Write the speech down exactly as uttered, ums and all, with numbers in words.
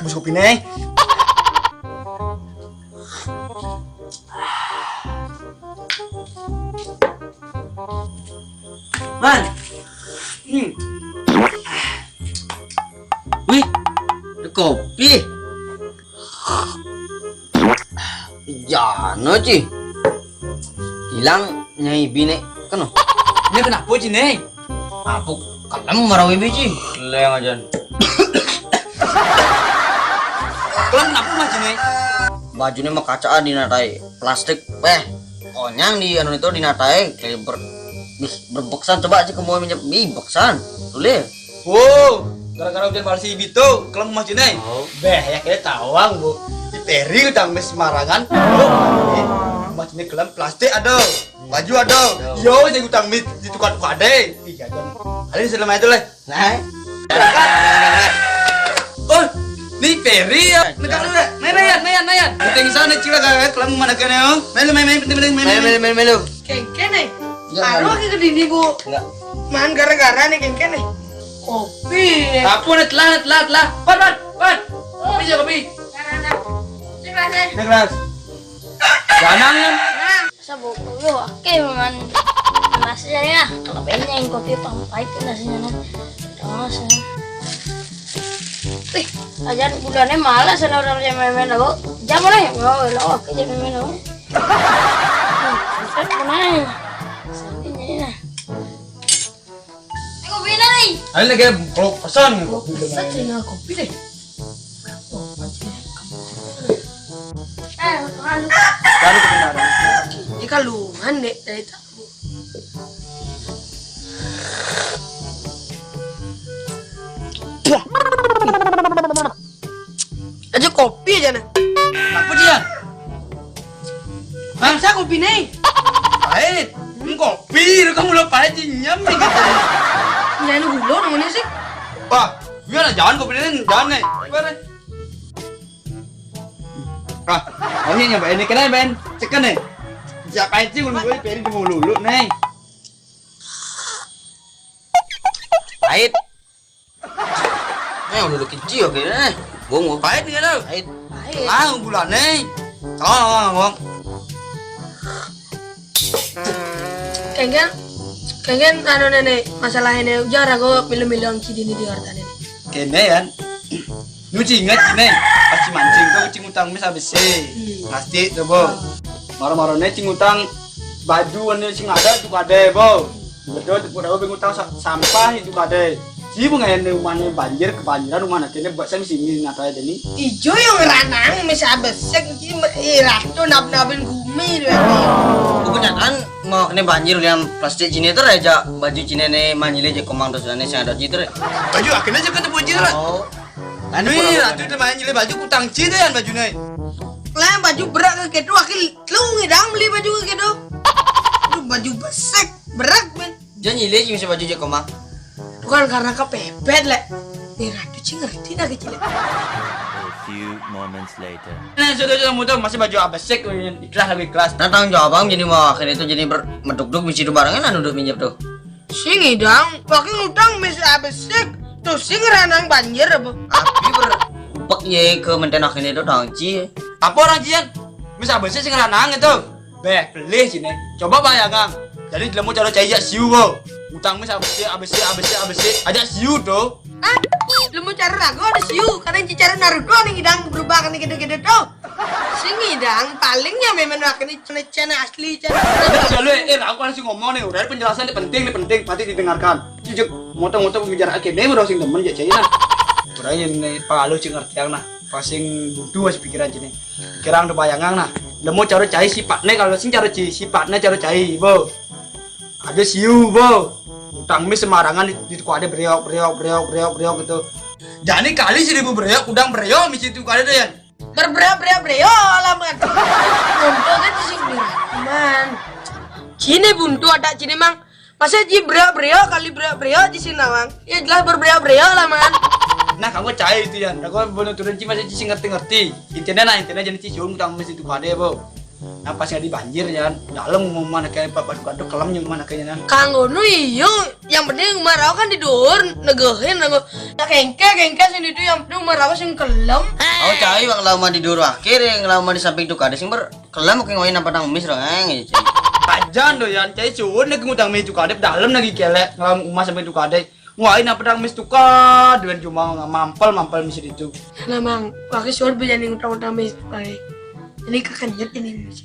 Bus kopi nih. Man. Hmm. Wih, ada kopi. Jana, Ci. Hilang nyai bini keno. Ini kenapa, Ci, nih? Apa kelem marawi biji? Leng aja. Kelem kenapa, Mas, Ci, nih? Bajunya mah kacaan di natai plastik, eh, onyang di anu itu di natai kayak ber, ih, berbeksan. Coba aja kamu minyak, ih, beksan. Tulis. Oh, gara-gara hujan palsi itu, kelem Mas, Ci, nih. Oh. Beh, ya kayak tawang, Bu. Di Peri utang mes sembarangan. Oh, Mas, Ci, nih kelem plastik ada. Baju ada. Yo, saya utang mes di tukar-tukar deh. Iya, Jon. Ada di selama itu lah. Nah. Oh, ini Peri ya. Negara udah. Main, main, main, main. Penting sana cila kagak kelem mana kene, oh. Melu, main, main, penting, penting, main, main, main, main, melu. Kengkene. Baru aku ke dini, Bu. Enggak. Man gara-gara nih kengkene. Kopi. Apa nih, telah, telah, telah. Pat, pat, pat. Kopi aja, kopi. Nah, nah, nah. Cek lah, Nek. Ini kelas. Jangan kan? Nah. Sabu yo, oke, man. Masih ya, kalau pengen yang kopi pang pahit rasanya, nah. Terus, ya. Wih, aja bulannya malas, ada orang yang main-main lo. Jam mana ya? Oh, lo oke, jam main-main lo. Kan mana ya? Sampai jadi, nah. Aku bilang nih. Ada lagi kalau pesan. Pesan tinggal kopi deh. Eh, makan. Baru kedengaran. Ini kalungan deh dari tadi. Aja kopi aja nah. Apa dia? Hah? Saya kopi nih. Pahit. Ini kopi, lu kamu lo pahit nyam nih gitu. Ini anu gula namanya sih. Wah, gimana? Jangan kopi ini, jangan nih. Gimana? Ah, oh iya nyoba ini kena, Ben. Cek nih. Siapa itu gue, gue Peri di mulu lu nih. Pahit. Eh, udah kecil kayaknya. Gua mau pahit nih, kan? Pahit. Pahit. Ah, gulane. Tolong, Bang. Kengken, kengken anu nenek, masalah ini ujar aku milih-milih orang Cidini di harta nenek. Kene, kan? Nu ci inget, Cine. Pas ci mancing tuh, ci ngutang mis A B C. Hmm. Plastik tuh, Bo. Maro-marone ci ngutang baju anu sing ada itu kade, Bo. Betul, tuh, udah ngutang sa-, sampah itu kade. Si bunga yang rumahnya banjir, kebanjiran rumah nanti ini buat saya sini nyata aja nih. Ijo yang ranang mis A B C, ki me-, eh, ratu nab-nabin gumi, tuh, ya. Kebanyakan mau kena banjir yang plastik Cine tuh aja baju Cine nih manjile je komang terus ane sing ada gitu deh. Baju akhirnya juga tuh baju lah. Oh. Anu ini ratu tuh manjile baju kutang Cine yang baju nih. Lah baju berak ke kedo akhir lu ngidang beli baju ke kedo. Itu baju besek, berak, men. Jangan nyile sih bisa baju je komang. Bukan karena kepepet, lek. Nih ratu sih ngerti dah kecil. A few moments later. Nah, sudah, sudah muter masih baju abesek, ikhlas lagi ikhlas. Nah, tanggung jawab abang jadi mau akhirnya itu jadi ber-, meduk-duk misi itu barengan anu duk minjem tuh. Sing idang, pakai ngutang misi abesek. Tuh sing ranang banjir apa? Tapi ber-, upek ye ke menten akhirnya itu tangci. Apa orang cian? Misi abesek sing ranang itu. Beh, pelih sini. Coba bayangkan. Jadi lemu cara cai jak siu, bo. Ngutang misi abesek, abesek, abesek, abesek. Ajak siu tuh. Ah, lemu cara ragu ada siu, karena cara Naruto nih idang berubah kan gede-gede tuh. Sing idang palingnya memang akhirnya cina-cina asli cina. Udah, udah lu, eh, aku kan sih ngomong nih, udah ada penjelasan nih penting nih, penting, pasti didengarkan. Cijuk, moto-moto pembicaraan kayak memang udah sing demen ya cai nah. Udah ini palu sing ngerti yang nah, pasing butuh masih pikiran sini. Kirang udah bayangan nah. Lemu cara cai sifatnya kalau sing cara ci sifatnya cara cai, bo. Ada siu, bo. Utang mi sembarangan di, di tukang ada bereok, bereok, bereok, bereok, bereok gitu. Jadi kali seribu bereok, udang bereok misi tukang ada tuh ya. Berbereok, bereok, bereok lah, man. Buntu kan di sini, man. Cine buntu ada cine, mang. Masa ji bereok, bereok, kali bereok, bereok di sini, mang. Ya jelas berbereok, bereok lah, man. Nah, kamu cai itu ya. Aku bener turun ci masih ci ngerti-ngerti. Intinya nah, intinya jadi ci siu utang misi tukang ada, bo. Nah, pas jadi banjir, Yan, dalem uma anak ké, Pak, batu kaduk kelem uma anak ké, Yan. Kanggo nu iyo, yang penting uma rawa kan di duur, negehin, negehin. Ya kengke, kengke sing itu yang penting uma rawa sing kelem. Oh, cai, bang, lamun di duur akhir, yang lamun di samping tukadé sing ber kelem, oké, ngoyong apa nang mis, Rong, gitu, cai. Ajan do, Yan, cai suwun lagi ngutang mi tukadé, dalem lagi kélék, ngelawan uma sampai tukadé. Ngoyong apa nang mis tukadé, Yan, cuma mampel, mampel mis itu. Nah, Mang, pakai suwun beli ning utang-utang mis pakai. Ini kekenyet ini mis.